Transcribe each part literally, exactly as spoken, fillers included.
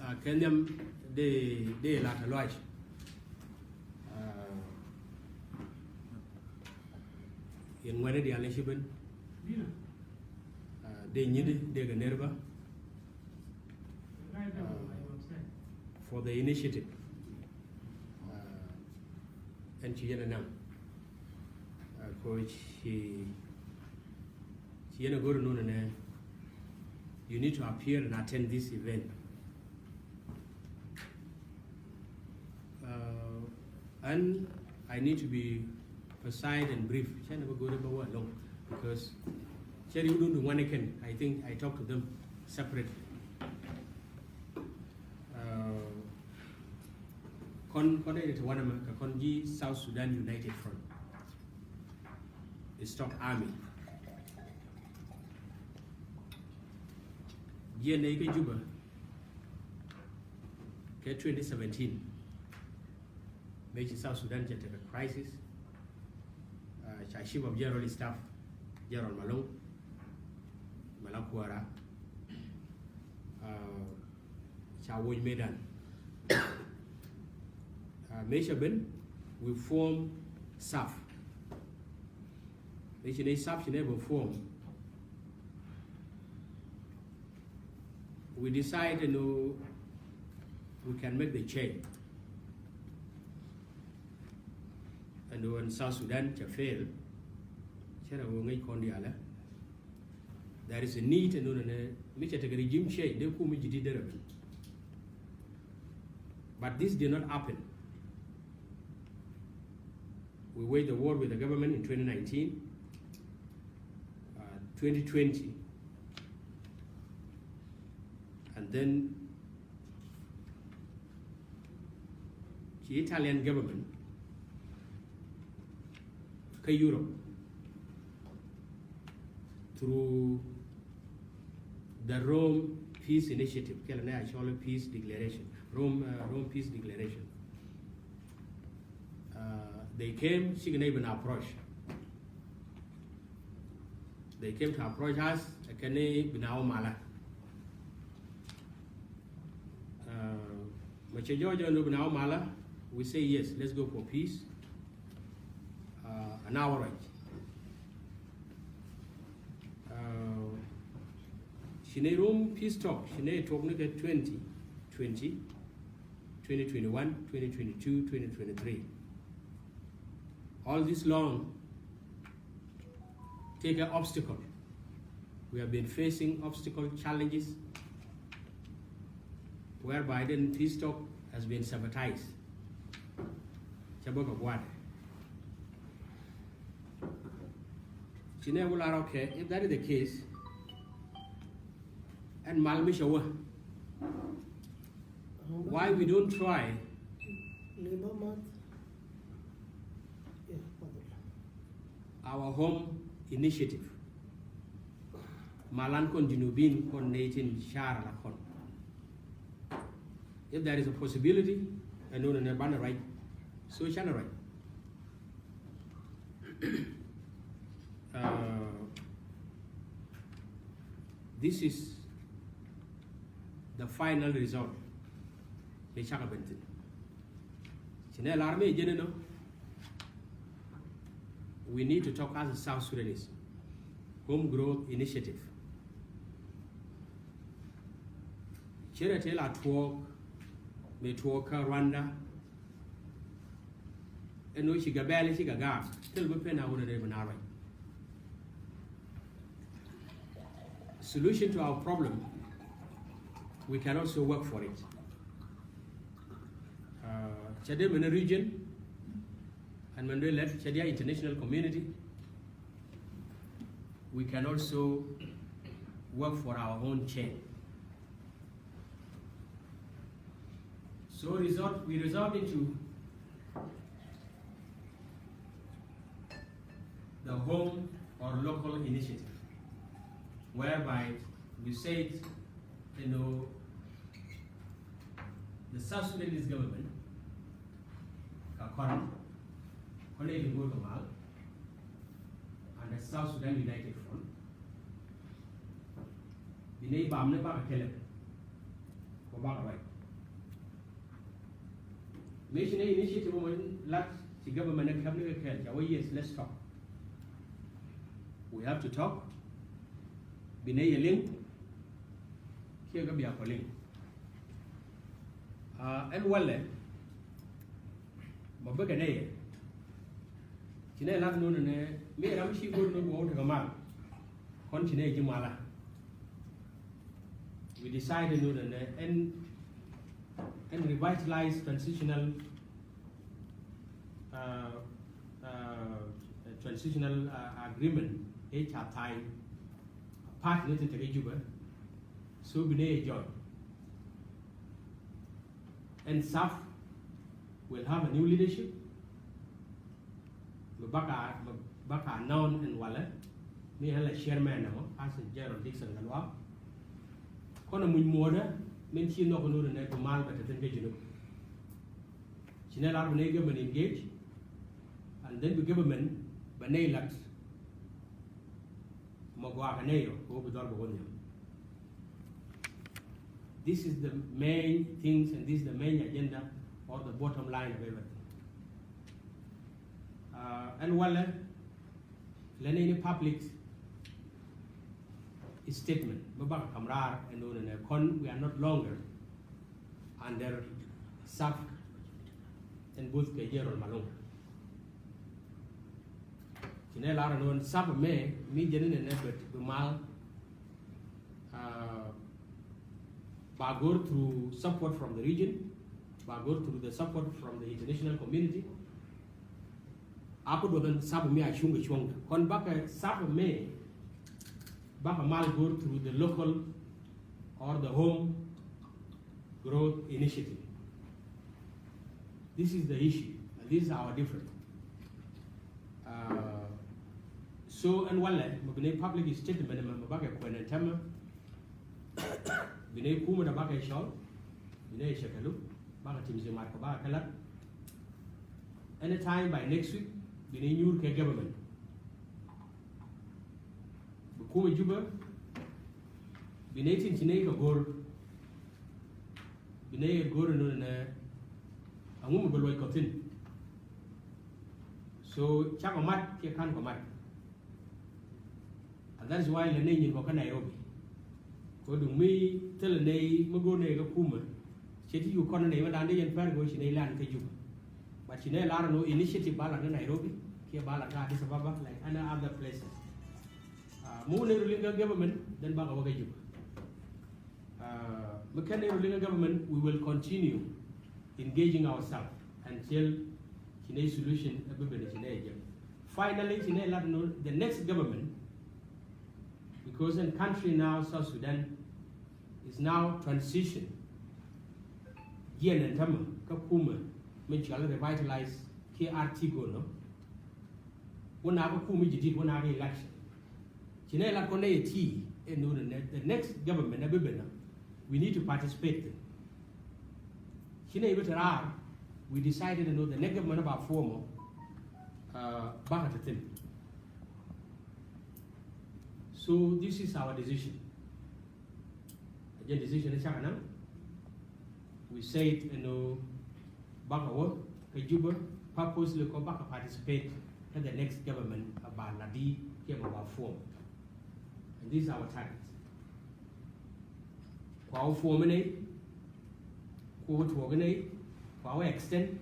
Kɛ nhiam dee, dee la kɛ lɔac. Yɛn ŋuɛ̈ni diaal ni ci ben. Dee nyithi dee kɛ ner bä. For the initiative. Ɛn ci yɛn ɛ naŋ. Kɛ ci, ci yɛn ɛ go̱r nunɛ nɛ, you need to appear and attend this event. And I need to be precise and brief. Cɛ ni bä go̱r bä wä lɔŋ because cɛ riw dun du ŋuan kɛn. I think I talk to them separately. Kɔn, kɔn ɛ ti wanɛ mɛ kɛ kɔn ji̱ South Sudan United Front. Stock Army. Jiɛn nɛy kä Juba kɛ twenty seventeen. Mëë ci South Sudan cɛ tekɛ crisis. Ca Chief of General Staff General Malong, Malong Kuara, ca woc mëëdan. Mëë cɛ ben, we form SAF. Mëë ci nɛy SAF ci nɛy bɛ form. We decide, you know, we can make the change. And when South Sudan cɛ fail, cɛ rɛ wä ŋäc kɔn diaalɛ. There is a need, and when mi cɛ tekɛ regime change, dee kum mi ji̱ di derɛ ben. But this did not happen. We waged the war with the government in twenty nineteen, twenty twenty, and then ci Italian government kä Europe through the Rome Peace Initiative, kɛlɛ nɛ a cɔl Peace Declaration, Rome, Rome Peace Declaration. They came, cikɛ nɛ bi na approach. They came to approach us, kɛ ni bi na wä malä. Mɛ cɛ jɔɔc jɔɔc ni bi na wä malä, we say yes, let's go for peace. An hour right. Ci nɛ Rome peace talk, ci nɛ talk ni kɛ twenty twenty, twenty twenty-one, twenty twenty-two, twenty twenty-three. All this long, take an obstacle. We have been facing obstacle, challenges, whereby then peace talk has been sabotaged. Cɛ bä kɛ gua̱a̱th. Ci nɛ wä lar, okay, if that is the case, ɛn mal mi cɛ wä, why we don't try our home initiative? Malan kɔn Junubin kɔn nɛy tin car la kɔn. If there is a possibility, ɛn nunɛ nɛ banɛ ruac, so canɛ ruac. This is the final result. Ni cakɛ ben thin. Ci nɛ lar mi jɛn inɔ. We need to talk as a South Sudanese. Home growth initiative. Cɛ rɛ tëë la tuɔɔk, mi tuɔɔk kä Rwanda. Ɛn ɣöö ci Gambɛl ci Gagaak thil bi pen a wun a rɛy mi na ruac. Solution to our problem, we can also work for it. Cɛ dee mɛn region, and mɛn dee lɛt cɛ dee international community, we can also work for our own change. So resort, we resort into the home or local initiative, whereby we said, you know, the South Sudanese government, ka kɔn, kɔn ɛ ti go̱o̱r kɛ mal, and the South Sudan United Front, bi nɛy bam ni bakɛ kɛlɛ, kɔ bakɛ ruac. Mëë ci nɛ initiative mɔ lat ci government ɛ kɛp ni kɛ kɛɛl ca wee, yes, let's talk. We have to talk. Bi nɛ yɛ liŋ kiɛ kɛ bia kɔ liŋ. Ɛn walɛ mɔ bikɛ nɛ yɛ ci nɛ lat nunɛ nɛ mi ram ci go̱r ni wä wä tekɛ mal. Kɔn ci nɛ ji̱ mala. We decided nunɛ nɛ ɛn ɛn revitalize transitional uh, uh, transitional uh, agreement ëë ca tha̱a̱ny. Part ni ti tekɛ Juba. So bi nɛ yɛ join. And SAF will have a new leadership. Mi bakɛ mi bakɛ announce ɛn walɛ mi ɛ la chairman ɛmɔ as a General Dickson Gatluak. Kɔn ɛ muc muɔ̱ɔ̱dä min ci nhɔk nunɛ nɛ bi mal bɛ te thin kä Junub. Ci nɛ lar bi nɛ government engage and then bi government bɛ nɛ lat. Mɔ gɔaa kɛ nɛ yɔ kɛ wä bi dhɔr bɛ wä nhiam. This is the main things and this is the main agenda or the bottom line of everything. Ɛn walɛ lɛ nɛ ni public statement mi bakɛ kam raar ɛn nunɛ nɛ kɔn we are not longer under SAF ɛn both kɛ General Malong. Ci nɛ lar ɛn nunɛ SAF mɛ mi jɛn ni nɛ nɛ bɛ bi mal ba go̱r through support from the region, ba go̱r through the support from the international community. A ku duɔth ɛn SAF mi a cuŋ kɛ cuɔ̱ŋ kɔn bakɛ SAF mɛ bakɛ mal go̱r through the local or the home growth initiative. This is the issue and this is our difference. Uh, so ɛn walɛ mɛ bi nɛ public statement mɛ mɛ bakɛ kuɛn ɛn tɛmɛ. Bi nɛ kumɛ da bakɛ cɔl bi nɛ cɛ kɛ luk bakɛ tim si mat kɛ bakɛ kɛ lat. Anytime by next week bi nɛ nyuur kɛ government. Bi kumɛ Juba bi nɛ tin ci nɛ kɛ go̱r. Bi nɛ yɛ go̱r nunɛ nɛ aŋu mi bi luɔc kɔ thin. So cakɔ mat kiɛ kan kɔ mat. And that is why lɛ nɛy nyin kɔ kä Nairobi. Kɛ duŋ mi thilɛ nɛy mi go̱o̱r nɛy kä kumä. Cɛ ti yuk kɔn nɛy mi da̱a̱n di yɛn pɛr kɛ wä ci nɛy lan kä Juba. But ci nɛy lar ni initiative ba lan kä Nairobi kiɛ ba lan kä Addis Ababa like any other places. Uh, mi wä nɛy ru liŋ kä government then bakɛ wä kä Juba. Uh, mi kɛn nɛy ru liŋ kä government we will continue engaging ourselves until ci nɛy solution ɛ bi ben ci nɛy jɛ. Finally ci nɛy lat ni the next government. Because in country now South Sudan is now transition. Jiɛn ɛn tämɛ kä kumɛ mi cɔal revitalize kiɛ R T go̱o̱r nɔ. Wä na kä kumɛ jidit wä na kä election. Ci nɛ lat kɔn nɛ yɛ ti ɛ nunɛ nɛ the next government ɛ bi ben nɔ. We need to participate. Ci nɛ yɛ bi te raar we decided ɛ nunɛ the next government ɛ ba form ɔ. Uh, bakɛ te thin. So this is our decision. Jɛn decision cakɛ naŋ. We said ɛn ɣöö bakɛ wä kä Juba purposely kɔ bakɛ participate kä the next government about la di kiɛ ba ba form. And this is our target. Kua wä form inɛ, kua wä tuɔɔk inɛ, kua wä extend,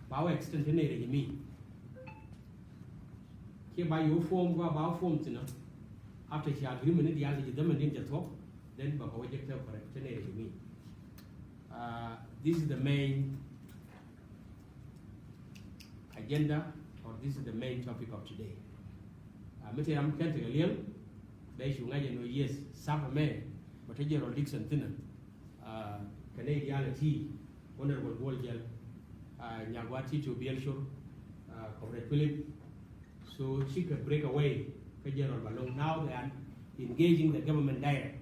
ba wä extend inɛ rɛ jɛ mi. Kiɛ ba yo̱o̱ form kua ba form thinä. After ci agreement ni diaal ti ci dämɛ din jɛ thuɔ̱k, then ba kɔ wä jek tɛ kɔrɛ tɛ nɛ rɛ mi. Uh, this is the main agenda or this is the main topic of today. Uh, mi te ram kɛn tekɛ liɛŋ bɛ cu ŋa̱c ɛn ɣöö yes, SAF ɛmɛ bɛ te General Dickson thinä. Uh, kɛ nɛy diaal ɛ ti Honorable Bol Jel, uh, Nyagwa Tito Biel Cur, uh, Comrade Philip. So cikɛ break away kä General Malong. Now they are engaging the government direct.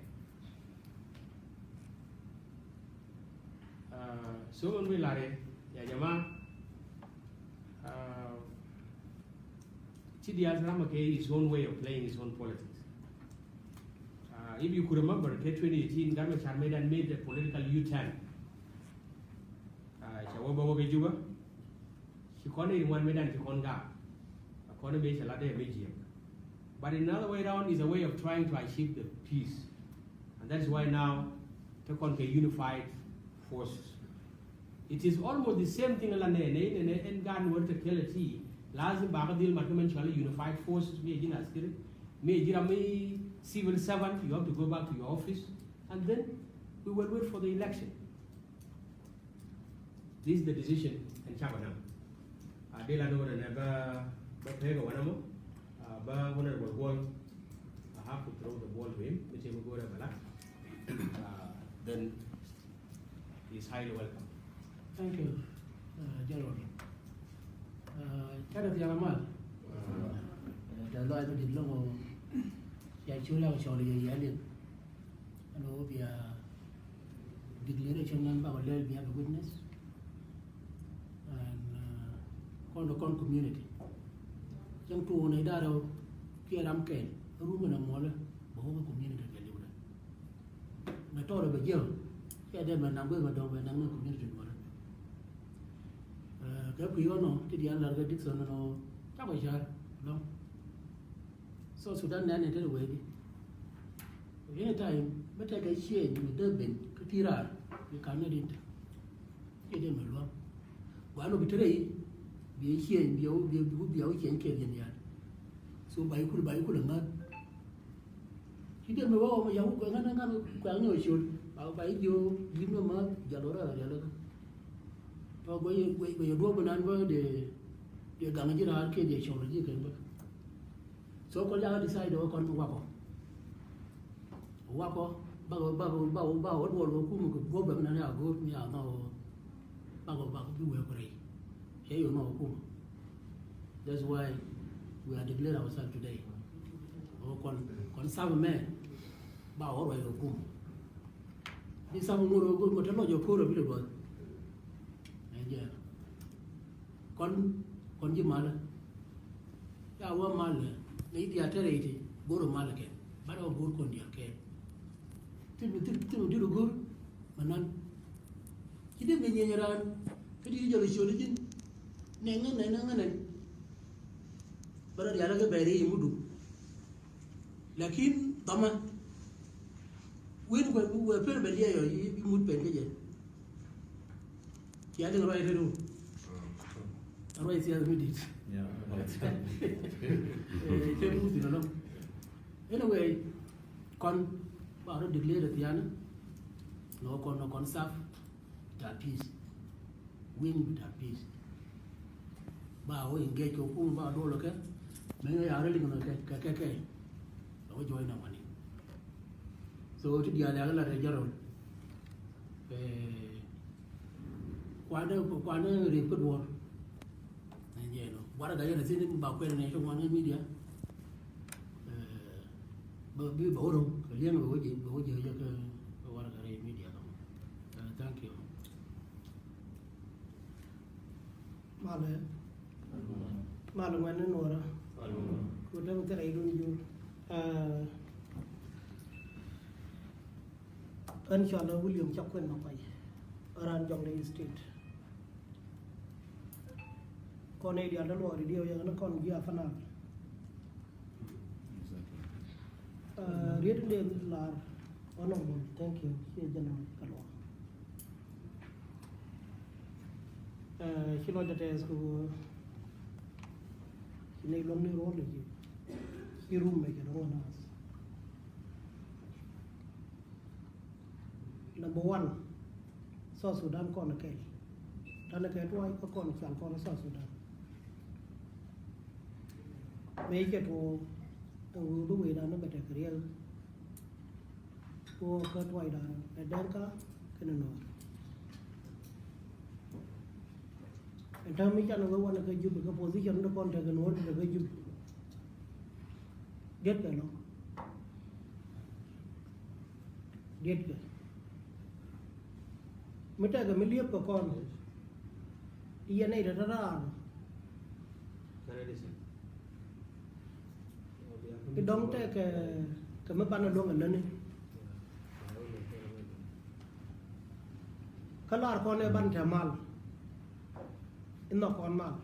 Uh, so when we lare ya jama, uh, T D S Ramake his own way of playing his own politics. Uh, if you could remember, kɛ twenty eighteen, Garba Charmedan made a political U-turn. Uh, Cɛ wä bä wä kɛ Juba. Ci kɔn i̱ ŋuan mëë dan ci kɔn gak. A kɔn mëë cɛ lat dee mëë jiɛk. But in another way around is a way of trying to achieve the peace. And that is why now te kɔn kɛ unified forces. It is almost the same thing la nɛ nɛ nɛ nɛ ɛn gan wär te kɛlɛ ti. Lazim ba ka dhil mat kɛ mɛn cɔal unified forces, mëë ji̱n askiri, mëë ji̱ ram mi civil servant, you have to go back to your office and then we will wait for the election. This is the decision ɛn cakɔ naŋ. A dee la ni wä nɛ bä bä pek a wanɛ mɔ. A bä Honorable Guol. I have to throw the ball to him. Mi cɛ mi go̱o̱rɛ bɛ la. Then he is highly welcome. Thank you, uh, General. Uh, Kenneth Yaramal. Tɛ lɔc mi dit loŋ cia col yak cɔl yɛ yɛ liŋ. Ɛn ɣöö bia declaration nan bakɔ lɛl bia kɛ witness. And, uh, kɔn kɔn community. Cäŋ tuun ɛ darɛ kiɛ ram kɛn rum in a mɔlɛ bɛ wä community kɛ liwdɛ. Mɛ tɔɔrɛ bɛ jiɛw kiɛ dee mɛ naŋ bɛ mɛ dɔŋ bɛ naŋ ni community duɔlɛ. Kɛ kui̱ ɣɔnɔ ti diaal lar kɛ Dixon nɔ cakɔ car lɔŋ. So Sudan nɛn in te wee di. Any time mi tekɛ change mi dee ben kä ti raar mi kam ni din te. Ci dee mi luɔ̱ŋ. Guan ɔ bi te rɛy bi change bi a bi a bi a change kɛ jɛn yal. So ba yi kul ba yi kul a ŋa̱th. Ci dee mi wä wä mi yaw kɛ ŋa̱th ŋa̱th kɛ ŋa̱th kɛ ŋa̱th ciöl ba ba yi jiö yim ni ma jal wä rɛl rial kä. Tɔ guɛ yɛ guɛ yɛ duɔ̱p bi nan bä dee dee gaŋ ji̱ raar kiɛ dee cɔl ji̱ kɛn bä. So kɔn yakä decide wä kɔn wakɔ. Wakɔ bakɔ bakɔ bakɔ bakɔ wä duɔl wä kum kɛ guɔp bɛ mi nan ya go̱o̱r mi ya nhɔ wä bakɔ bakɔ bi wee kɔ rɛy. Cɛ yɛ nhɔ wä kum. That's why we are declare ourselves today. Wä kɔn kɔn sap mɛ bakɔ wä ruac wä kum. Bi sap ŋot wä kum kɔ te lɔc wä ko̱r wä bi lɛ duɔth. Ɛ jɛ. Kɔn kɔn ji̱ malä. Ya wä malä ni diaal te rɛy ti go̱r malä kɛn. Ba rɔ go̱r kɔn diaal kɛn. Thil mi thil thil mi thil go̱r ma nan. Ci dee mi nyieeny raan kä di jɔl ciöt ji̱n. Nɛŋ nɛŋ nɛŋ nɛŋ. Ba rɔ diaal kɛ bɛɛri imudu. Lakin dhama wen kuɛ kuɛ pen bɛ liɛyɔ yi mut pen kä jɛ. Cia liŋ ruac rɛdu. Ruac thiath mi dit. Cɛ mut thin alɔŋ. Anyway, kɔn ba rɔ declare thiaani. Nɔ kɔn nɔ kɔn sap. Bita peace. Wing bita peace. Ba wä engage kɛ kum ba duɔl kɛ. Mɛ yɛ ya rɛ liŋ kɛ kɛ kɛ. Ba wä join na wani. So ti diaal ya la rɛ jarol. Eh, kuanɛ kuanɛ rɛ put wor. Nɛ jɛ no. Wara ga yɛn a thin ba kuɛn nɛ to wan media. Eh, ba bi ba wä ro. Ka liɛn ba wä jɛ ba wä jɛ kɛ wara ga rɛ media. Eh, thank you. Malɛ. Malɛ ŋuɛn ni nuɔrä. Ku däŋ thil rɛy dun jur. Ah, ɣän cɔal ɛ William Cak Kuɛn Makuay. Ɣän raan Jonglei State. Kɔn i̱ diaal dee luɔɔri diɛw yɛ ɣän kɔn ji̱ a Fanal. Riet in dee lar, Honorable, thank you. Ci General Kalua. Ci lɔcdä tɛth kɛ ɣöö ci nɛy luäŋni ruɔ̱n lɛ ci, ci rum mɛ cɛ dɔ̱ŋ anath. Number one, South Sudan kɔn kɛl. Tanɛ kɛ tuɔɔc kä kɔn cal kɔn South Sudan. Mëë cɛ tuɔɔk ɛn ɣöö bi wecdan ni bɛ tɛk riɛk. Tuɔɔk kä tuɔɔcdan ɛ Dɛŋka kɛnɛ Nuɔɔr. Ɛn täämɛ mi canɛ wee wanɛ kä Jubɛ kä position ni kɔn tekɛ Nuɔɔr tekɛ Jubɛ. Diɛt kɛ lɔ. Diɛtkɛ mi tɛkɛ mi liep kɛ kɔn. Yɛn nɛy tɔ̱ te raar. I̱ dɔ̱ŋ tɛkɛ kɛ mi banɛ luäŋ ɛ lätni. Kä lar kɔn ɛ ban tɛ mal. Inɔ kɔn mal.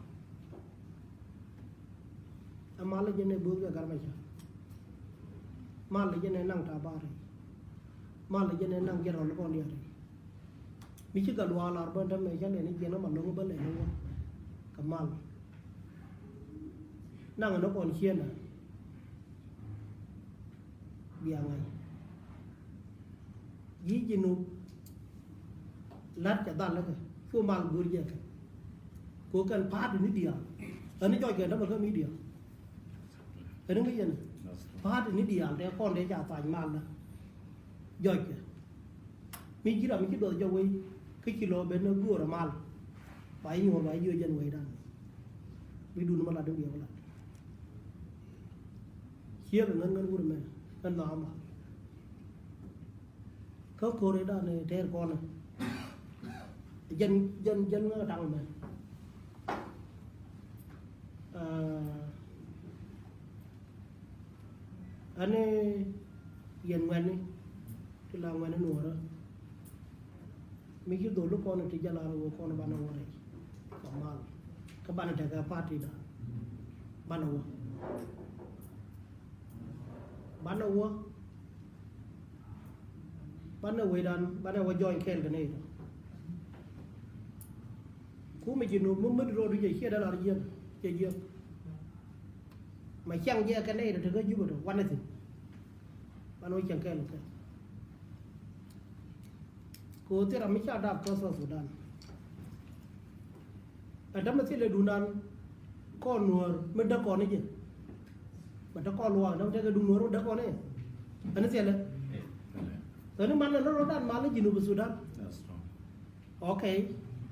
Ɛ mal jɛn ɛ bo̱o̱th kɛ gar mɛ ca. Mal jɛn ɛ naŋ ta̱a̱ bar rɛy. Mal jɛn ɛ naŋ jɛn rɔl kɔn diaal rɛy. Mi ci kɛ luaal lar bä tämɛ ca lɛn i̱ jiɛn ɛ ma lo̱ŋ bä lɛn i̱ wä kɛ mal. Naŋ ni kɔn cieen ɛ bia ŋa̱c. Ji̱ Jinub la̱t cɛ dhal lä kɛ cu mal go̱o̱r jɛ kɛ. Ko kɛn pa̱a̱t ni diaal. Ɛn jɔc kɛ tämɛ kä media. Ɛn ŋäc yɛn pa̱a̱t ni diaal tɛ kɔn tɛ ca thac mal lä. Jɔc kɛ. Mi ji̱ ram mi ci duɔth jɔk wei kä ci lɔ ben ni go̱o̱r ɛ mal. Ba i̱ nyuɔ̱ɔ̱r ba i̱ jiö jɛn wei dan. Mi dun ma lat in wiɛ ma lat. Ciek ɛ ŋän ŋän wur mɛ ŋän nhɔakä mal. Kä ko̱r i̱ dan i̱ tɛɛr kɔn i̱ jɛn jɛn jɛn ŋä da̱ŋ mɛ. Aa, ɛn i̱ yɛn ŋuɛ̈tni ti la ŋuɛ̈tni nuɔ̱ɔ̱rä. Mi ci dhol i̱ kɔn i̱ ti jɛ lar i̱ wä kɔn i̱ banɛ wä rɛy kɛ mal kä banɛ tekɛ party da banɛ wä. Banɛ wä banɛ wecdan banɛ wä jɔny kɛɛl kɛ nɛy tɔ. Kumɛ ji̱ nop mi mädi rɔɔdu jɛ ciɛ dee lar jiɛn cɛ jiɛn. Ma ciaŋ jɛ kɛ nɛy tɔ tekä Jubɛ tɔ wanɛ thi̱n. Banɛ wä ciaŋ kɛɛl kɛ kɛ ɣöö thil ram mi ca dap kä South Sudan. Ɛ dämɛ thilɛ duundan kɔn nuäär mi däk kɔn ni jɛ. Bɛ däk kɔn luaak dämɛ tekɛ duun nuäär mi däk kɔn ni jɛ. Ɛn thilɛ. Ɛn man ɛn rɔ̱dan mal ni Jinub Sudan. Okay.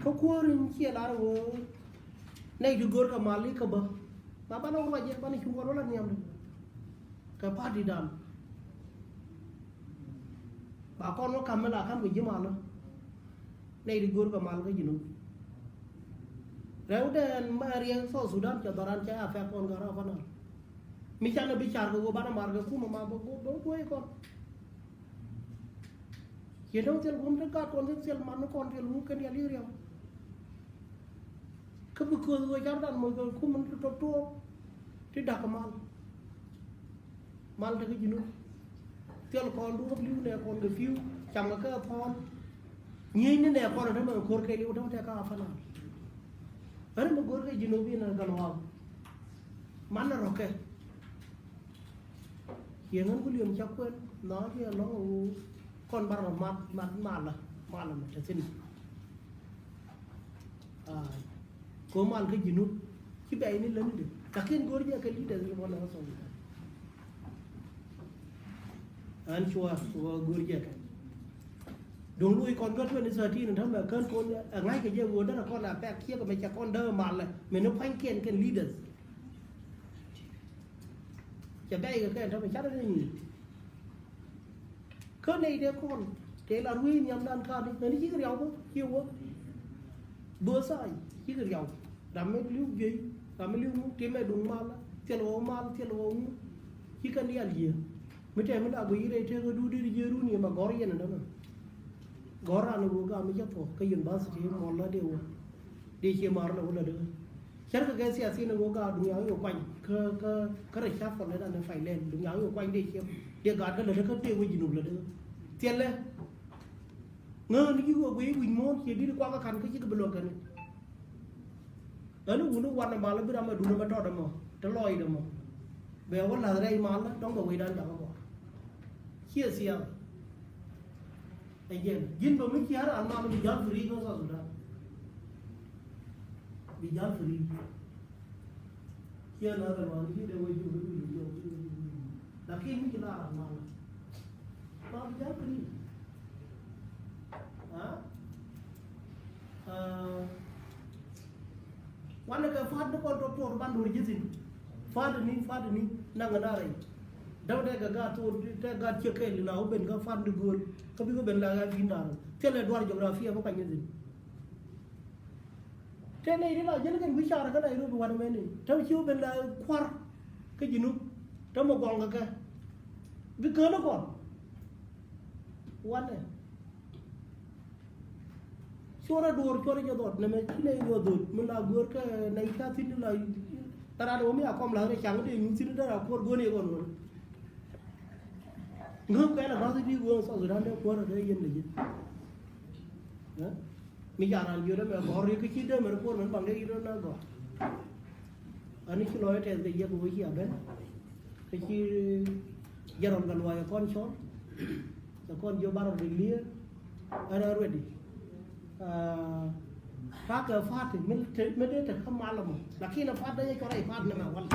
Kä kuäär in ciɛ lar wee nɛy ti go̱o̱r kɛ mal i̱ kä bä. Ba banɛ wä ruac jɛ banɛ cuŋ kɔn wä la nhiam kɛ party dan. Ba kɔn wä kam mi la kam kɛ ji̱ mal. Nɛy ti go̱o̱r kɛ mal kä Jinub. Rɛwdɛn ma riɛk South Sudan cɛ dhɔran cɛ a pɛk kɔn kä rap anal. Mi canɛ bi car kɛ wä banɛ mar kɛ kumɛ ma bä go̱o̱r bä duɔ̱ɔ̱c kɔn. Ciɛ dɔ̱ŋ thil wum ti gat kɔn ti thil man ni kɔn thil wum kɛn dial i̱ riɛw. Kä bi kööth wee car dan moc kɛ kum in ti tɔp tuɔɔk ti da̱k kɛ mal. Mal tekɛ Jinub. Thil kɔn duɔ̱ɔ̱k li̱w nɛ kɔn kɛ pi̱w caŋ kɛ kɛ thɔɔl. Ŋi̱eecni nɛ kɔn ɛ tämɛ ko̱r kɛ li̱w tämɛ tɛk kä a fanal. Ɣän mɛ go̱o̱r kɛ Jinub in ɛ gal waw. Man ɛ rɔ̱kɛ. Ciɛ ŋän William ca kuɛn nhɔakä jɛ ɛlɔ̱ŋ ɛ ɣöö kɔn bar rɔ mat mat malä malä mɛ te thi̱n. Aa, ko mal kä Jinub ci bɛy ni lätni dee lakin go̱o̱r jɛ kɛ leaders ni bɔn ɛ ɣä thɔn. Ɣän cua ɣöö go̱o̱r jɛ kɛ duŋ luɔc kɔn kä twenty thirteen tämɛ kän kɔn ɛ ŋa̱ckɛ jɛ ɣöö derɛ kɔn a pɛk ciek mɛ cɛ kɔn dee malä mɛ ni pua̱nykiɛn kɛn leaders. Cɛ bɛ̈ɛ̈c kɛ kɛn tɔ̱ mi cat ni nyin. Kä nɛy dee kɔn tëë la ruëëc nhiamdan ka̱a̱t ni mɛn cikɛ riaw bä ciɛ wä. Both side cikɛ riaw. Ram mi li̱w juey ram mi li̱w ŋu timɛ duŋ mal thil ɣɔw mal thil ɣɔw ŋu. Ci kɛn diaal jiɛ mi tɛm mi la guic rɛy tëë kä duut dit jiɛ run yɛ mɛ gɔ̱r yɛn ɛn dämɛ. Gɔ̱r ran ɛ wä gam mi cä thuɔ̱k kä university mɔl la dee wä. Dee cie mar lɛ wä lät kä cärkɛ kɛ thiathin ɛ ɣöö gaat duŋ yaŋ yo̱o̱ kuany kä kä kä reshuffle lɛ dan ɛ pay lɛn duŋ yaŋ yo̱o̱ kuany dee cie dee gaat kä lät kä dee wec Jinub lät kä. Thilɛ ŋäär ni ji̱ ɣöö guiy wi̱c muɔ̱ɔ̱n cie di̱t kuak kä ka̱n kä cikɛ bi luäk kɛn. Ɣän i̱ wun i̱ wan ɛ mal i̱ bi ram ɛ duun ɛmɛ tɔt ɛmɔ te lɔɔcdɛ mɔ. Bɛ wä la̱th rɛy mal dɔ̱ŋ bɛ wecdan jakä gɔaa. Ciɛ thiaak. Ɛ jɛn ji̱n bä mi cia̱r an mal bi ja̱l free kä South Sudan. Bi ja̱l free. Ciɛ na kɛ luaŋ ji̱ dee wee ji̱ wee ji̱ wee ji̱. Lakin mi ci lar an mal ma bi ja̱l free. Ha? Wanɛ kɛ fa̱a̱t ni kɔn tɔt tuɔɔk ban do̱r ji̱ thi̱n. Fa̱a̱t ni fa̱a̱t ni naŋ na rɛy. Däk dee kɛ gaat tuɔɔk tɛ gaat ciek kɛɛl la wä ben kä fa̱a̱t ni gööl kä bikɛ ben la ɣa̱a̱k ji̱ naar. Thilɛ duar jiografia bä kuany ni thi̱n. Tɛ nɛy ti la jäl kɛn wi̱c car kä Nairobi wanɛ mɛni tɛ ci wä ben la kua̱r kä Jinub tɛ mɛ guaŋ kɛ kɛ. Bi kään ni kɔn wanɛ. Cuɔrɛ duɔ̱ɔ̱r cuɔrɛ jɛ dhɔt nɛmɛ ci nɛy nyuɔth dhot mi la guäär kä nɛy ca thi̱n ti la. Tɛ̈r a dee wä mi a kɔm la̱th rɛy caŋ dee nyuth thi̱n dee a kuɔr guäär ni kɔn wä. Ŋäk kɛl a bath i̱ bi guäär South Sudan dee kuɔr a dee yɛn lɛ ji̱. Ɛ? Mi ca ran jiöt ɛmɛ gɔ̱r riek kä ci dee mɛr kuɔr mɛn baŋ dee yit rɔ na gɔ̱r. Ani ci lɔc tɛth kɛ jiɛk wä ci a ben. Kä ci jɛ rɔm kɛ luɔc ɛ kɔn cɔl. Ɛ kɔn jiö bar rɔ dee lier. Ɛn ɛ ready. Takɛ fati mi dee te kä mal mɔ. Lakin a fat dee cɔrɛ i fat ni mɛ wal.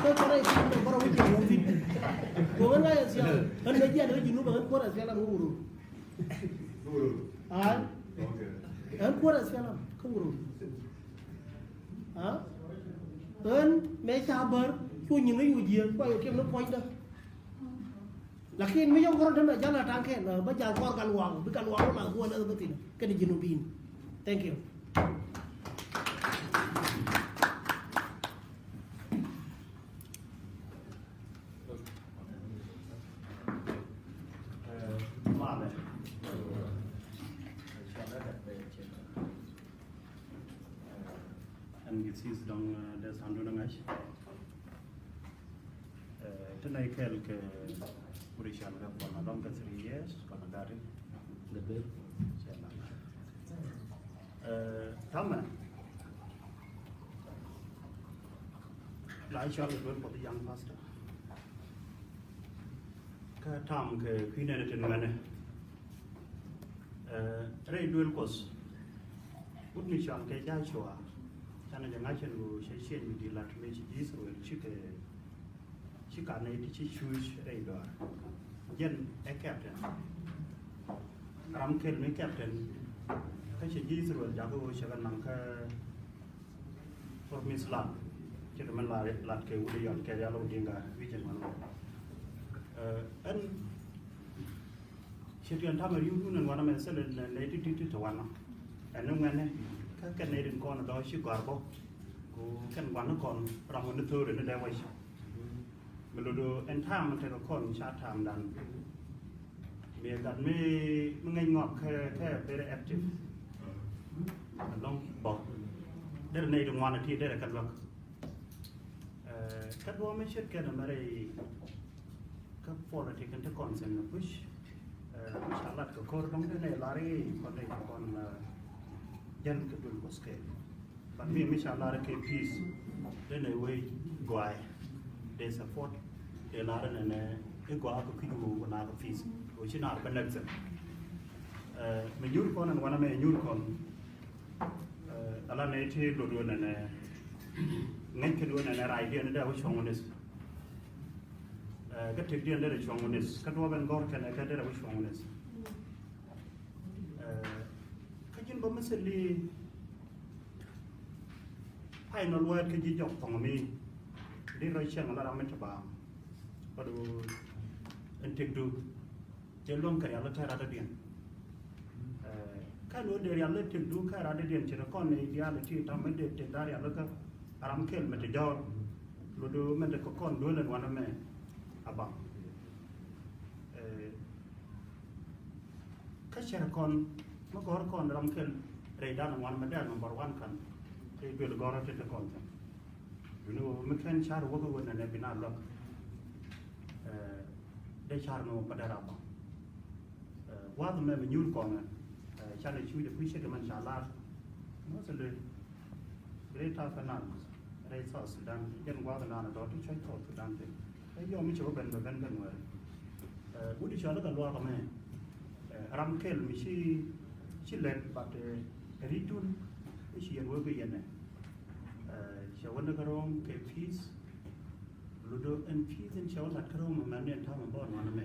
Dee cɔrɛ i fat ni bɔrɔ wi̱c i wun thin. Ko ɣän ŋa̱c a sial ɣän mɛ jian ɣän ji̱ nup ɣän kuɔr a sial an wurur. Ai. Ɣän kuɔr a sial an kä wurur. Ɣän mɛ ca bär cu nyin ɣä yu jiëë kua yu kiɛm ni puɔ̱nydä. Lakin mi yɔk gɔrɔ temɛ jal a taŋ kɛn bä jal kɔr Gatluak bi Gatluak wä la guɔ lɛ bä thin kɛn ji̱ nu bi̱i̱n. Thank you. Ɛn gi̱ thi̱th dɔ̱ŋ dee tha̱a̱ŋ dun ŋa̱c. Ti nɛy kɛl kɛ Kuricɔl kɛ kɔn a lɔŋ kɛ three years kɔn a gari. Cɛ la. Tamɛ la cɔl kɛ duel Kuɔth young pastor. Kä tam kɛ kui̱ nɛn tin ŋuɛnɛ. Rɛy duel Kuɔth wut mi cɔal kɛ Joshua. Canɛ jɛ ŋa̱c ɛn ɣöö cɛ ciɛny mi di̱i̱t lat mëë ci ji̱ Ithɛrɛl cikɛ ci ka nɛy ti ci cuuc rɛy dɔaar. Jɛn ɛ captain. Ram kɛl mi captain kä ci ji̱ Ithɛrɛl jakä ɣöö cɛ kɛ naŋ kä Promised Land. Ci kɛ mi lat kɛ wut i̱ yɔn kɛ rial wut i̱ ŋa̱ wi̱c ɛn wan wan. Ɛn Ce̱t yɛn ta̱mɛ ri̱wdun ɛn wanɛ mɛ thilɛ nɛy ti̱ti̱ ti te wanɛ. Ɛn ni ŋuɛnɛ kä kɛn nɛy rin kɔn dɔ̱ ci gɔ̱a̱r bä. Ku kɛn gua̱n ni kɔn ram wä ni thöri ni dee wec. Mi lo̱do̱ ɛn ta̱a̱m tekɛ kɔn ca ta̱a̱mdan. Mi ɛ gat mi mi ŋäc ŋɔak kɛ kɛ very active. Ɛlɔ̱ŋ bä derɛ nɛy rin ŋuan ti derɛ kɛ luäk. Kä duɔ̱ɔ̱p mi ce̱tkɛ nɛmɛ rɛy kä politik in te kɔn thi̱n ni puc. Mi ca lat kɛ ko̱r dɔ̱ŋ dee nɛ lar i̱ kɔn nɛ kɔn jäl kɛ duël Kuɔth kɛ. But mi mi ca lar kɛ peace dee nɛ wee gɔaaɛ dee support dee lar nɛ nɛ i̱ gɔaa kɛ kui̱c wuu kɛ na kɛ peace kɛ ci naar bä nɛk thi̱n. Mi nyuur kɔn ɛn wanɛ mɛ nyuur kɔn. Ala nɛ ti lot wä nɛnɛ ŋäc kɛn wä nɛnɛ ray diɛn dee wä cuɔ̱ŋ wä nith. Kä tek diɛn dee cuɔ̱ŋ wä nith kä duɔ̱ɔ̱p ɛn gɔ̱r kɛnɛ kɛ dee wä cuɔ̱ŋ wä nith. Kä ji̱n bä mi thil li final word kä ji̱ jɔk thɔŋ mi di rɔ cieŋ la ram mi ti baam. Kä du ɛn tek du. Cɛ luäŋ kɛ rial tɛr radɔ̱diɛn. Kä luɔt dee rial tëkdu kɛ radɔ̱diɛn ci rɛ kɔn ni diaal ti tam mi dee tëk da̱a̱ rial kä ram kɛl mɛ ti jɔɔr. Luɔt mɛ dee kɛ kɔn duel ɛn wanɛ mɛ a baŋ. Kä cɛ rɛ kɔn mi gɔ̱r kɔn ram kɛl rɛy da̱a̱n ɛn wanɛ mɛ dee number one kan. Tëë duel gɔ̱r tëë kɔn thin. Duni wä mi kɛn car wäk wä nɛnɛ bi na luäk. Dee car ni wä pa dee rap. Gua̱th mɛ mi nyuur kɔŋɛ. Canɛ cuc ɛ kui̱ cɛ kɛ mɛn ca lar. Mostly Greater Upper Nile rɛy South Sudan jɛn gua̱th naan ɛ dɔ̱r ti cuɔ̱c South Sudan ti. Ɛ yɔm mi cɛ wä ben bɛ ben ben wɛɛr. Wut i̱ cɔal i̱ kɛ luaak ɛmɛ. Ram kɛl mi ci ci lɛt but ɛ ri̱cdun i̱ ci yɛn wee bi yɛn ɛ. Cɛ wä ni kä ro̱o̱ŋ kɛ peace. Ludo ɛn peace in cɛ wä lat kä ro̱o̱ŋ mɛ mɛn ni ɛn ta̱a̱m ɛn bä ɛn wanɛ mɛ.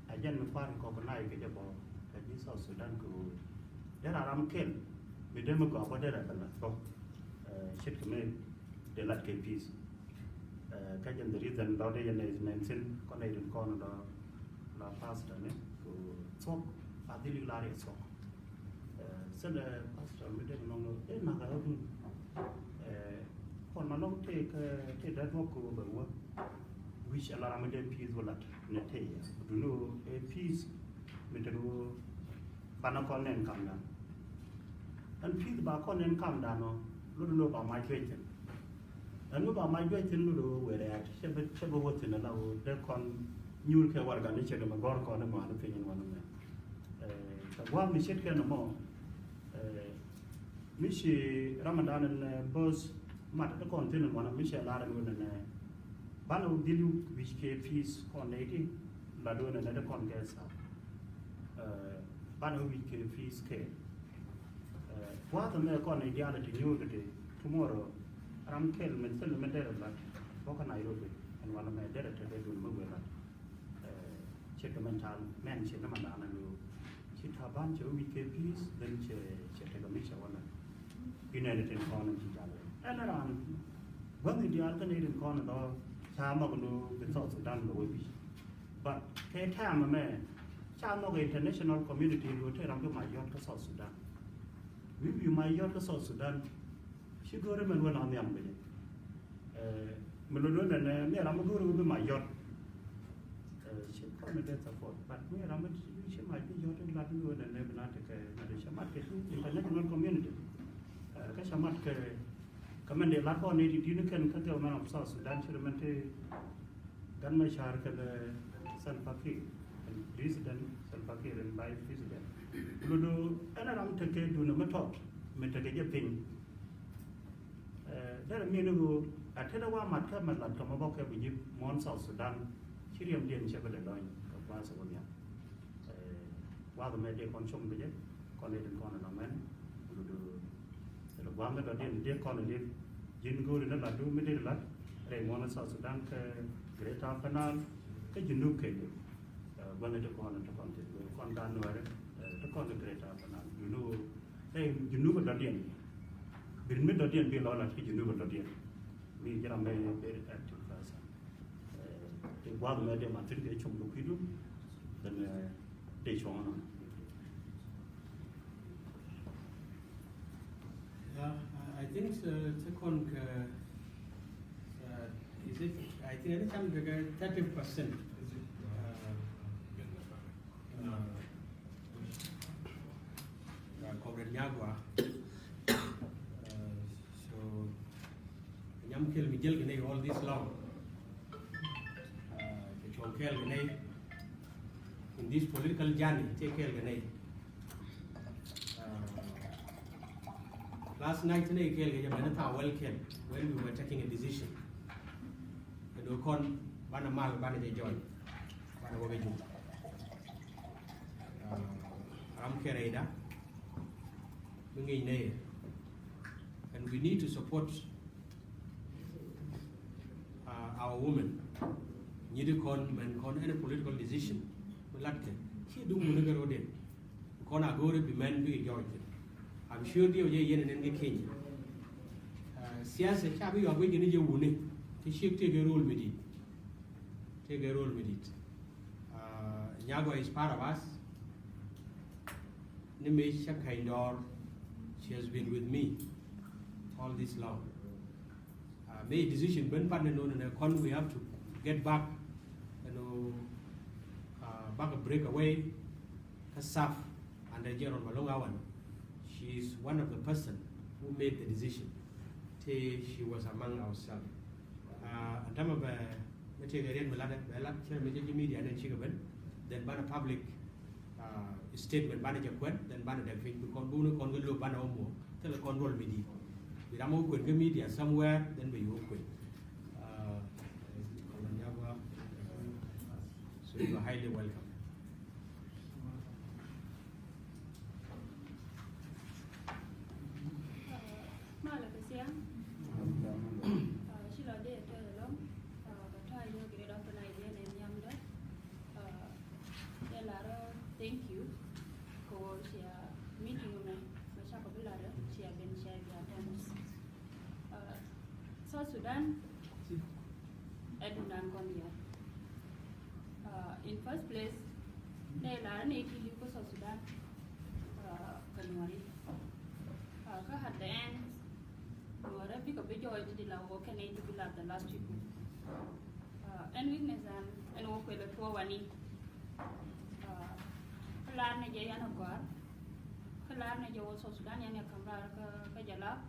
A jɛn mi pa̱a̱r kɔk naac kɛ jɛ bä kɛ ji̱ South Sudan kɛ ɣöö derɛ ram kɛl mi dee mi gɔaa bä derɛ kɛ lat bä. Ce̱tkɛ mi dee lat kɛ peace. Kä jɛn the reason dɔ̱ dee yɛn nɛy nɛn thi̱n kɔn nɛy rin kɔn dɔ̱ la pastor ni kɛ ɣöö thuɔ̱k a dhil i̱ lar yɛ thuɔ̱k. Thilɛ pastor mi dee nɔŋ dee nak a run. Kɔn ma lɔŋ tëë kɛ tëë dee duɔ̱k kɛ ɣöö bɛ wä wi̱c a la ram mi dee peace wä lat ni tëë yɛ duni ɣöö ɛ peace mi te ɣöö Banɛ kɔn nɛn kamdan. Ɛn pi̱th ba kɔn nɛn kamdan ɔ, lot ni ba mac juec thi̱n. Ɛn mi ba mac juec thi̱n lot ni wëë rɛɛt, cɛ bi, cɛ bi wä thi̱n ala wä dee kɔn nyuur kɛ warɛga ni cɛ dee mi gɔ̱r kɔn ni mɔani piny in wanɛ mɛ. Ɛ, kɛ gua̱a̱th mi ce̱tkɛ ni mɔ, ɛ, mi ci Ramadan in, ɛ, bööth mat ti kɔn thi̱n in wanɛ mi cɛ lar in wä nɛnɛ. Banɛ wä dhil wi̱c kɛ peace kɔn nɛy ti la duɔ̱n nɛ ti kɔn kɛ thaak. Ɛ, banɛ wä wi̱c kɛ peace kɛ. Ɛ, gua̱a̱th ɛmɛ kɔn nɛy diaal ti nyuur kɛ ti tomorrow ram kɛl mi thil mi derɛ lat bä kä Nairobi ɛn wanɛ mɛ derɛ tekɛ duun mi wëë lat. Ɛ, ce̱tkɛ mɛn ta̱a̱ mɛn ce̱tkɛ mɛn da̱a̱n ɛn ɣöö ci Taban cɛ wä wi̱c kɛ peace, then cɛ, cɛ tekɛ mi cɛ wä lat. Inɛn tin kɔn in ci jal ɛn raan gua̱th in diaal kä nɛy tin kɔn in lɔ ca mak in ɣöö bi South Sudan bɛ wä bi̱i̱. But kɛ time ɛmɛ ca nhɔk international community in ɣöö te ram bi mac yɔ̱t kä South Sudan. Wi̱i̱ wi̱i̱ mac yɔ̱t kä South Sudan ci go̱o̱ri mɛn wä na nhiam kɛ jɛ. Ɛ, mi lot wä nɛnɛ mi ram mi go̱o̱ri wä bi mac yɔ̱t. Ɛ, ci kɔn mi dee support, but mi ram mi ci mac bi yɔ̱t in lat mi wä nɛnɛ bi na tekɛ mi dee cɛ mat kɛ international community. Ɛ, kä cɛ mat kɛ, kɛ mɛn dee lat kɔn ni ti di̱t ni kɛn kä government of South Sudan ci ri mɛn ti Gat Machar kɛnɛ Salva Kiir, and President Salva Kiir and Vice President. Ludu ɛn ram tekɛ duundɛ mi tɔt mi tekɛ jɛ piny. Ɛ, derɛ mi ni ɣöö a tetdä wa mat kɛ mɛ lat kɛ mɛ bä kɛ bi ji̱ muɔ̱ɔ̱n South Sudan ci riɛmdiɛn cɛ bi lɛ lɔny kɛ gua̱a̱th wä nhiam. Ɛ, gua̱a̱th ɛmɛ dee kɔn com kɛ jɛ, kɔn dee tin kɔn ɛnɔ mɛn, ludu, ludu gua̱a̱th mi dɔ̱diɛn dee kɔn li̱th, ji̱n go̱o̱ri ni latdu mi dee lat rɛy muɔ̱ɔ̱n South Sudan kɛ Greater Upper Nile, kä Junub kɛ jɛ. Ɛ, gua̱a̱th mi dee kɔn, dee kɔn ti kɔn da̱a̱n Nuɛɛri, ɛ, dee kɔn kɛ Greater Upper Nile. Junub, rɛy Junub dɔ̱diɛn. Bi̱r mi dɔ̱diɛn bi lɔ lat kä Junub dɔ̱diɛn. Mi ji̱ ram mɛ very active person. Ɛ, ti gua̱a̱th mɛ dee man thi̱n kɛ com kɛ kui̱du. Then, ɛ, dee cuɔ̱ŋ nɔ. Yeah, I, I think, uh, ti kɔn kɛ, uh, is it, I think ni cam kɛ thirty percent. Uh, uh, uh, Comrade Nyagwa. Uh, so, nyam kɛl mi jäl kɛ nɛy all this long. Uh, kɛ cuɔ̱ŋ kɛɛl kɛ nɛy in this political journey, tëë kɛɛl kɛ nɛy. Uh, last night nɛy kɛɛl kɛ jɛ mɛn thaw wɛl kɛl when we were taking a decision. Kɛ do̱ kɔn banɛ mal banɛ jɛ join banɛ wä kɛ jum. Uh, ram kɛ rɛyda mi ŋi̱i̱c nɛy. And we need to support, uh, our women. Nyi di kɔn mɛn kɔn any political decision mi lat kɛ ci duŋ wuni kɛ ro̱diɛn. Kɔn a go̱o̱ri bi mɛn bikɛ jɔɔc thi̱n. I'm sure diɛ wä jɛ yɛn ɛn ɛn kɛ Kenya. Uh, siasa ca bi yɔak wec kɛ ni jɛ wuni. Ti ciek tëëkɛ role mi di̱i̱t. Tëëkɛ role mi di̱i̱t. Uh, Nyagwa is part of us. Ni mëë cä ka̱ny dɔɔr, she has been with me all this long. Uh, mëë decision ben pan ni nonɛ nɛ kɔn, we have to get back, you know, uh, back a break away kä serve under General Malong Awan. She is one of the person who made the decision. Tëë she was among ourselves. Uh, ɛn tämɛ bɛ mi tëëkɛ riɛt mi latdɛ bɛ lat cɛ mi jɛ ji̱ media nɛ cikɛ ben. Then banɛ public, uh, statement banɛ jɛ kuɛn, then banɛ dɛk piny bi kɔn buni kɔn kɛ lop banɛ wä muɔ̱ɔ̱k. Thilɛ kɔn duɔl mi di̱i̱t. Bi ram wä kuɛn kä media somewhere, then bɛ yɛ wä kuɛn. Uh, so you are highly welcome. Malɛ kɛ ciaŋ. Ci lɔ dee tɛth ɛlɔŋ. Kɛ ta̱a̱ yio̱o̱k i̱ dɔ̱ŋ kɛ na i̱ dee nɛ nhiamdä. Dee lar ɔ thank you. Kɛ ɣöö cia meeting ɛmɛ mɛ cakɔ bi lar ɔ cia ben cia bi attend. South Sudan ɛ duundan kɔn yɛ. Uh, in first place, nɛ lar ni ti li̱w kä South Sudan, uh, kä Nuɔri. Uh, kä at the end, Nuɔri bikɛ bi jɔɔc ti di la wä kɛn ni ti bi la the last people. Uh, ɛn weakness ɛn, ɛn wä kuɛl ɛ tuɔ wani. Uh, lar ni jɛ yan a gɔr. Lar nɛ jɛ wä South Sudan yɛn ɛ ka̱m raar kä, kä jɛ lap.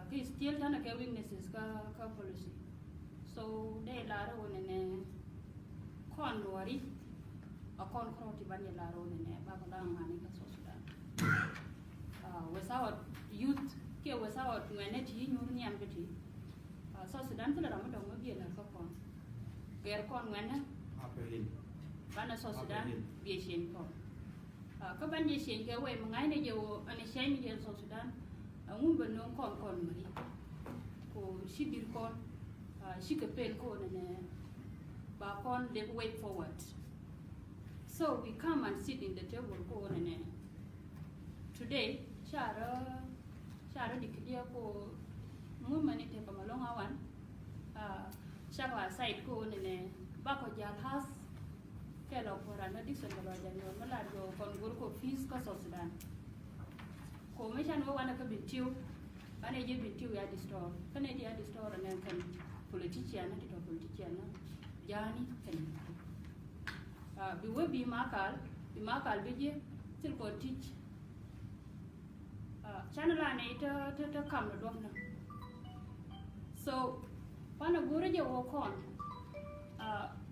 Kä still tanɛ kɛ weaknesses kä, kä policy. So dee lar wä nɛnɛ kɔn Nuäri a kɔn kɔrɔ ti ban jɛ lar wä nɛnɛ ba kɔ da̱a̱ŋ ŋa̱ni kä South Sudan. Without youth kiɛ without ŋuɛnɛ ti nyuur nian kä ti. South Sudan thilɛ ram mi dɔ̱ŋ mi biɛ lär kä kɔn. Gɛr kɔn ŋuɛnɛ banɛ South Sudan biɛ cieŋ kɔn. Kä ban jɛ cieŋ kɛ wee mi ŋa̱cnɛ jɛ wä ɛn cieŋ mi jɛ South Sudan. Ɛŋu bɛ no̱o̱ŋ kɔn kɔn mari ko ci dir kɔn ci kɛ pel ko nɛnɛ ba kɔn lek way forward. So we come and sit in the table ko nɛnɛ. Today carɛ carɛ declare ko ŋun mani te kama long awan. Cakɔ aside ko nɛnɛ bakɔ jal has kɛ lɔ kora na Dickson bɛ lɔ jal nyɔr ma lar jɔ kɔn gor ko peace kä South Sudan. Ko mi can wä wanɛ kä Bentiu banɛ jɛ Bentiu ya distor kɛnɛ jɛ ya distor nɛ kɛn politician na ti tɔ politician na jani kɛn. Bi wä bi makal bi makal bi jɛ thil kɔn tic. Canɛ la nɛy tä tä tä kam ni duɔ̱pnä. So panɛ go̱rä jɛ wä kɔn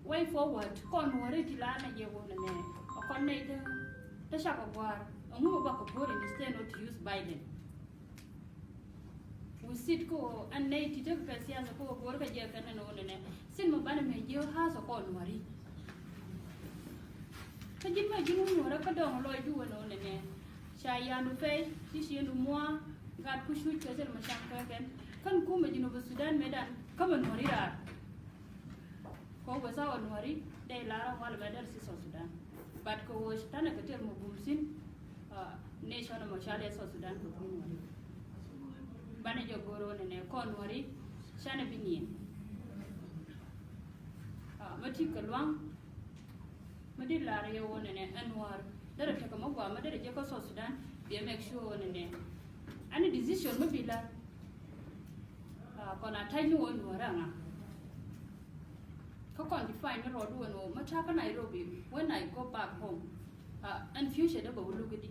way forward kɔn wä rɛ ti la nɛ jɛ wä nɛ nɛ a kɔn nɛy tä tä cakɔ gua̱a̱r. Ɛŋu bä bakɔ go̱rä instead not to use Biden. Wi̱i̱ sit kä ɣöö ɛn nɛy ti̱t tekɛ kɛ siasa kä ɣöö go̱o̱rä kɛ jɛ kɛn ɛn ɣöö nɛnɛ. Sin mɛ banɛ mɛ jiɛ ɣöö ha̱a̱th ɛ kɔn Nuäri. Kä ji̱n mɛ ji̱n wä Nuäri kä dɔ̱ŋ lɔcdu ɛn ɣöö nɛnɛ. Ca yandu pɛy ci ciëndu mua̱a̱ gat ku cuc kɛ thil mɛ cam kɛ kɛn. Kän kumɛ Jinub Sudan mëëdan kä mɛ Nuäri raar. Kɛ wee thaw ɛ Nuäri dee lar ɛ walɛ bɛ dɛr ci South Sudan. But kɛ wee tanɛ kɛ tɛr mɛ bum thi̱n nation ɛmɔ ca lɛ South Sudan kɛ bum Nuäri. Banɛ jɛ go̱r ɣöö nɛnɛ kɔn Nuäri canɛ bi niɛn. Mɛ ti kɛ luaŋ mɛ di lar yɛ ɣöö nɛnɛ ɛ Nuäär derɛ tekɛ mɛ gɔaa mɛ derɛ jɛ kä South Sudan. Biɛ make sure ɣöö nɛnɛ any decision mɛ bi lar kɔn a ta̱cni ɣöö Nuäär ɛ ŋa. Kä kɔn define ni rɔɔdu ɛn ɣöö mɛ ta̱a̱ kä Nairobi, when I go back home, ɛn future dee bɛ wä luk i̱di.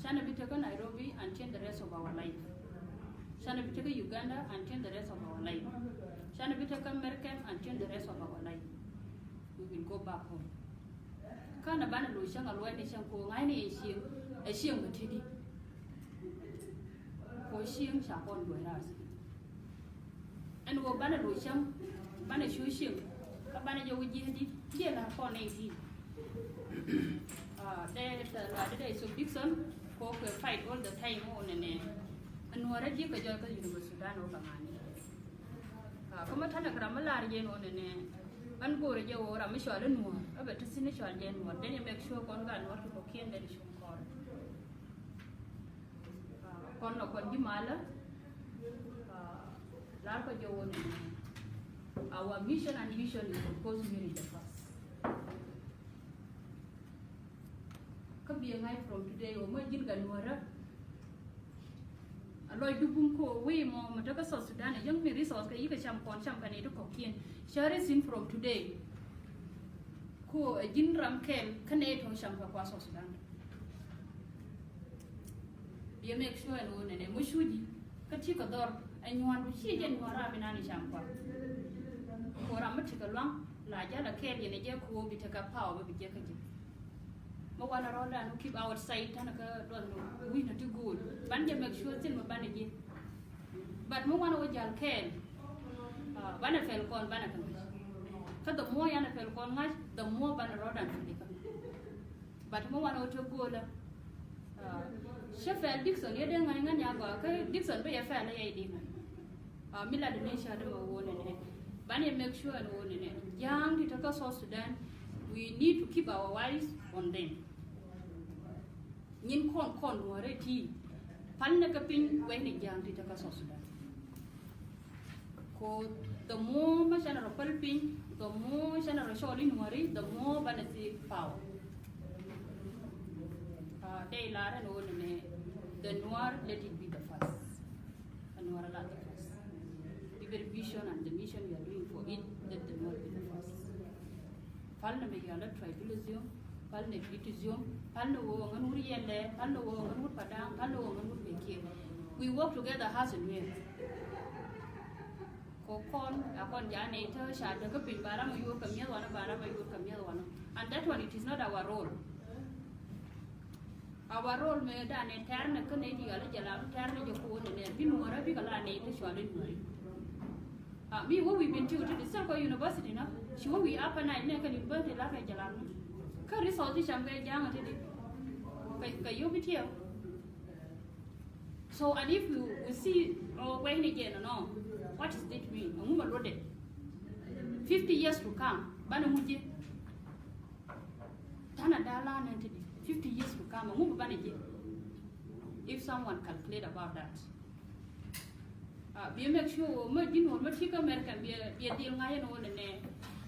Canɛ bi tekä Nairobi until the rest of our life. Canɛ bi tekä Uganda until the rest of our life. Canɛ bi tekä America until the rest of our life. We will go back home. Kanɛ banɛ lo̱c cäŋ a luɔ̱c ni cäŋ ko ŋa̱cni ɛ cieŋ, ɛ cieŋ kä ti̱ti̱. Ko cieŋ ca kɔn duɔ̱c raar. Ɛn ɣöö banɛ lo̱c cäŋ banɛ cu cieŋ kä banɛ jɛ wä ji̱ di jiɛ la̱r kɔn nɛy ti. Dee tɛ la dee dee Yusuf Dickson ko kɛ fight all the time ɣöö nɛnɛ. Ɛn Nuäärä ji̱ kɛ jɔl kä University Sudan ɣöö kɛ ŋa̱ni. Kä mä tanɛ kɛ ram mä la̱r jɛ ɛn ɣöö nɛnɛ. Ɣän go̱o̱rä jɛ ɣöö ram mi cɔal i̱ Nuäär ɛ bɛ ti thi̱n i̱ cɔal jɛ Nuäär den yɛ make sure kɔn gat Nuäär ti kɔ̱kiɛn den i̱ cuŋ kɔr. Kɔn nɔ kɔn ji̱ malä. Lar kɔ jɛ wä ni our mission and vision is to cause unity the first. Kä biɛ ŋa̱c from today wä mä ji̱n gat Nuärä. A lɔcdu bum ko wee mɔ mɛ tekɛ South Sudan ɛ yäŋ mi resource kɛ yikɛ cam kɔn cam kɛ ni ti kɔ̱kiɛn. Cä ri thi̱n from today. Ko ɛ ji̱n ram kɛl kä nɛ tɔ̱ cam kɛ kua South Sudan. Biɛ make sure ɛn ɣöö nɛnɛ mɔ cuci kä ti kɛ dhɔr ɛ nyuandu ci jɛ nyuan ram inan i̱ cam kua. Ko ram mi ti kɛ luaŋ la jal a kɛɛl yɛn ɛ jɛ ko bi tekɛ power bä bi jɛ kä jɛ. Mɛ wanɛ rɔɔdan wä keep outside tanɛ kä duɔth ni wi̱i̱ nɔ ti go̱o̱l ban jɛ make sure thil mɛ banɛ jɛ. But mɛ wanɛ wä jal kɛɛl banɛ pɛl kɔn banɛ kä ŋa̱c. Kä the more yanɛ pɛl kɔn ŋa̱c the more banɛ rɔɔdan pɛl ikä. But mi wanɛ wä te go̱o̱lä. Cä pɛl Dickson yɛ dee ŋa̱c ŋa̱c nya gɔaa kä Dickson bi yɛ pɛl yɛ di ŋa̱c. Mi la di ni ca di mɛ wä nɛnɛ. Banɛ make sure ɛn wä nɛnɛ ja̱a̱ŋ ti te kä South Sudan. We need to keep our eyes on them. Nyin kɔn kɔn Nuärä ti pal ni kä piny wek ni ja̱a̱ŋ ti te kä South Sudan. Ko the more ma canɛ rɔ päl piny, the more canɛ rɔ cɔl i̱ Nuäri, the more banɛ thiek power. Dee lar ɛn ɣöö nɛnɛ the Nuer let it be the first. A Nuer la the first. Even vision and the mission you are doing for it, let the Nuer be the first. Pal nɛ mɛ yɔal ɛ tribalism. Pal ni Kritisium, pal ni wä ŋän wut yɛn lɛ, pal ni wä ŋän wut Padaŋ, pal ni wä ŋän wut Bekiɛ. We work together as a Nuer. Kɔ kɔn a kɔn ja nɛy te ca te kä piny ba ram a yuɔr kɛ mi̱eth wanɔ, ba ram a yuɔr kɛ mi̱eth wanɔ. And that one, it is not our role. Our role mëë danɛ tɛr ni kä nɛy ti ɣal jɛ la tɛr ni jɛ ko̱o̱n ni nɛ bi Nuɔrä bikɛ la nɛy te cɔal i̱ Nuɔri. Ah, mi wä wi̱i̱ bin ti wä ti di sel kɔ university na ci wä wi̱i̱ apa na inɛ kɛ university la kɛ jɛ la ni kä resource ti cam kɛ ja̱a̱ŋ ti di kɛ yop itiɛ. So, and if you, we see, oh, where ni jɛ nɔ, what is it mean? Ɛŋu ma luɔtdɛ? Fifty years to come, banɛ ŋu jɛ? Tana da la nɛn ti di fifty years to come, ɛŋu bi banɛ jɛ? If someone calculate about that. Ah, bi make sure ma ji̱n wä ma ti kä America bi bi dhil ŋa̱c ɛn wä nɛ nɛ.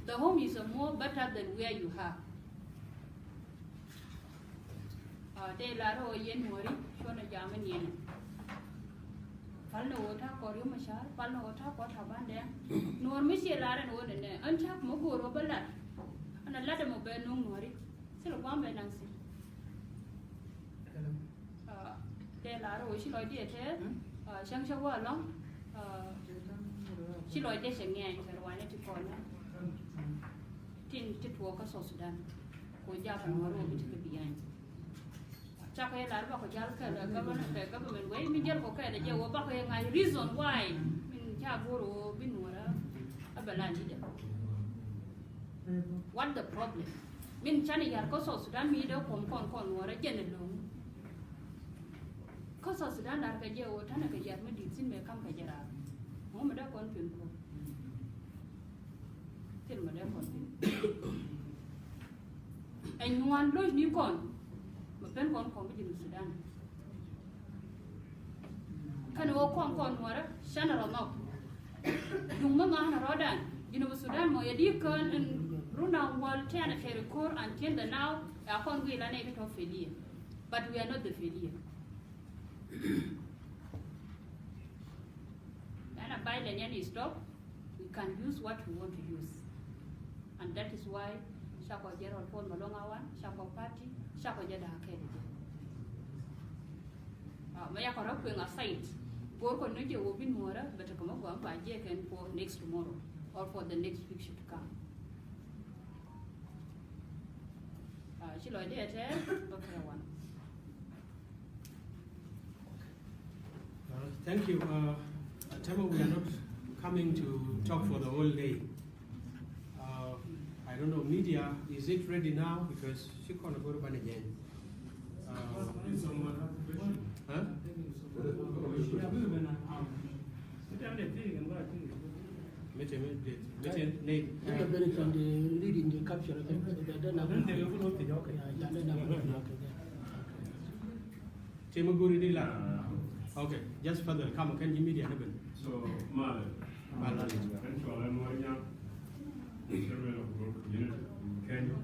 The home is a more better than where you are. Ah, dee lar ɣöö yɛn Nuɔ̱ri cuɔ̱n ɛ jam in yɛn. Pal ni ɣöö ta̱a̱ kɔr Riek Machar, pal ni ɣöö ta̱a̱ kɔr Taban Deng. Nuɔ̱ɔ̱r mi ciɛ lar ɛn ɣöö nɛnɛ, ɛn ta̱a̱ mi go̱o̱r ɣöö bä lat. Ɛn a lat ɛmɔ bɛ nuŋ Nuɔ̱ri. Thil gua̱a̱m bɛ naŋ thil. Ah, dee lar ɣöö ci lɔcdɛ tɛth, ah, cäŋ cä wä ɛlɔ̱ŋ, ah, ci lɔcdɛ cɛ ŋɛɛny kɛ ruanyä ti kɔn. Tin ti tuɔɔk kä South Sudan. Kɛ ɣöö jakä Nuɔ̱ɔ̱r ɣöö bi tekɛ behind. Cakɔ yɛ lar bakɔ jal kɛɛl ɛ government, ɛ government wec mi jäl kɔ kɛɛl ɛ jɛ wä bakɔ yɛ ŋa̱c reason why min ca go̱r wä bi Nuɔ̱ɔ̱rä a bɛ la leader. What the problem? Min canɛ yar kä South Sudan mi dee kɔm kɔn kɔn Nuɔ̱ɔ̱rä jɛn ɛ lo̱ŋ. Kä South Sudan lar kɛ jɛ wä tanɛ kɛ yar mi di̱i̱t thi̱n mɛ kam kɛ jɛ raar. Ŋu mi dee kɔn pin kɔ. Thil mɛ dee kɔn pin. Ɛ nyuan lo̱c ni kɔn mɛ pen kɔn kɔn bi Junub Sudan. Kɛn ɣöö kɔn kɔn Nuɔ̱ɔ̱rä canɛ rɔ nhɔk. Duŋ mi ŋa̱a̱n rɔ̱dan Junub Sudan mɔ yɛ di kään in run a wäl tɛn a kɛri ko̱r until the now. Ya kɔn guic la nɛy ti tɔ failure. But we are not the failure. Ɛn a violence yɛn stop, we can use what we want to use. And that is why cakɔ General Paul Malong Awan, cakɔ party, cakɔ jɛ da̱a̱ kɛɛl jɛ. Ah, mɛ yakɔ rɔ kueŋ aside. Go̱o̱r kɔ ni jɛ wä bi Nuɔ̱ɔ̱rä, bɛ tekɛ mɛ guam ba jɛ kɛn for next tomorrow or for the next week should come. Ah, ci lɔcdɛ tɛth, bä kɛ wan. Uh, thank you. Uh, Tama, we are not coming to talk for the whole day. Uh, I don't know, media, is it ready now? Because ci kɔn a go̱r banɛ jɛny. Uh, huh? Mete, mete, mete, ne. Ina bene can di reading di capture, okay? So that then I will, yeah, yeah, then I will, okay, yeah. Ti mi guri di la. Okay, just further, come, kɛn ji̱ media ni ben. So, Malɛ. Malɛ. Kɛn cɔal ɛn Nuɔr Nyaŋ, Chairman of Nuɔr Community, Kenya.